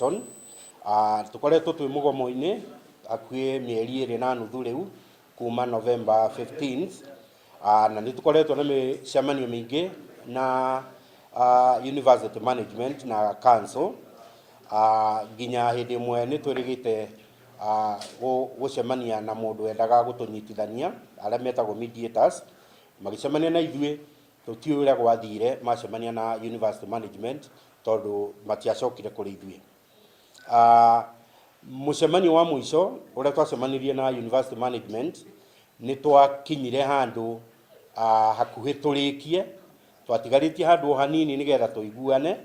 Egerton. Tũkoretwo twĩ mũgomo-inĩ hakuhĩ mĩeri ĩrĩ na nuthu rĩu kuma November 15th, na nĩ tũkoretwo na mĩcemanio mĩingĩ na university management na council, nginya hĩndĩ ĩmwe nĩ twĩrĩgĩte gũcemania na mũndũ wendaga gũtũnyitithania, arĩa metagwo mediators, magĩcemania na ithuĩ. Tũtiũĩ ũrĩa gwathire macemania na university management, tondũ matiacokire kũrĩ ithuĩ. Mũcemanio wa mũico ũrĩa twacemanirie na university management, nĩ twakinyire handũ hakuhĩ tũrĩkie, twatigarĩtie handũ o hanini nĩgetha tũiguane,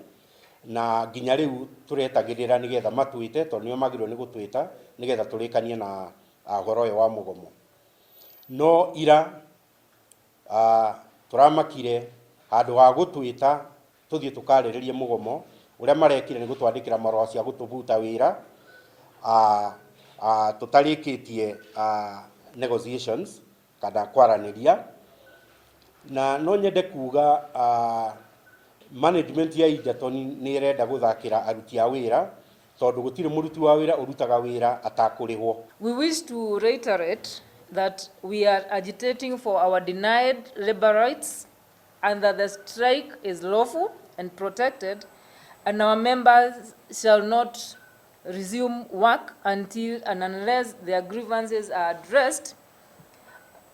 na nginya rĩu tũretagĩrĩra nĩgetha matwĩte, tondũ nĩo magĩrĩirwo nĩ gũtwĩta nĩgetha tũrĩkanie na ũhoro ũyũ wa mũgomo. No ira tũramakire, handũ ha gũtwĩta tũthiĩ tũkarĩrĩrie mũgomo, ũrĩa marekire nĩ gũtwandĩkĩra marũa cia gũtũbuta wĩra tũtarĩkĩtie negotiations kana kwaranĩria. Na no nyende kuga management ya Egerton nĩ ĩrenda gũthakĩra aruti a wĩra, tondũ gũtirĩ mũruti wa wĩra ũrutaga wĩra atakũrĩhwo. We wish to reiterate that we are agitating for our denied labor rights and that the strike is lawful and protected, and our members shall not resume work until and unless their grievances are addressed,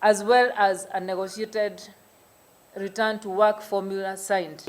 as well as a negotiated return to work formula signed.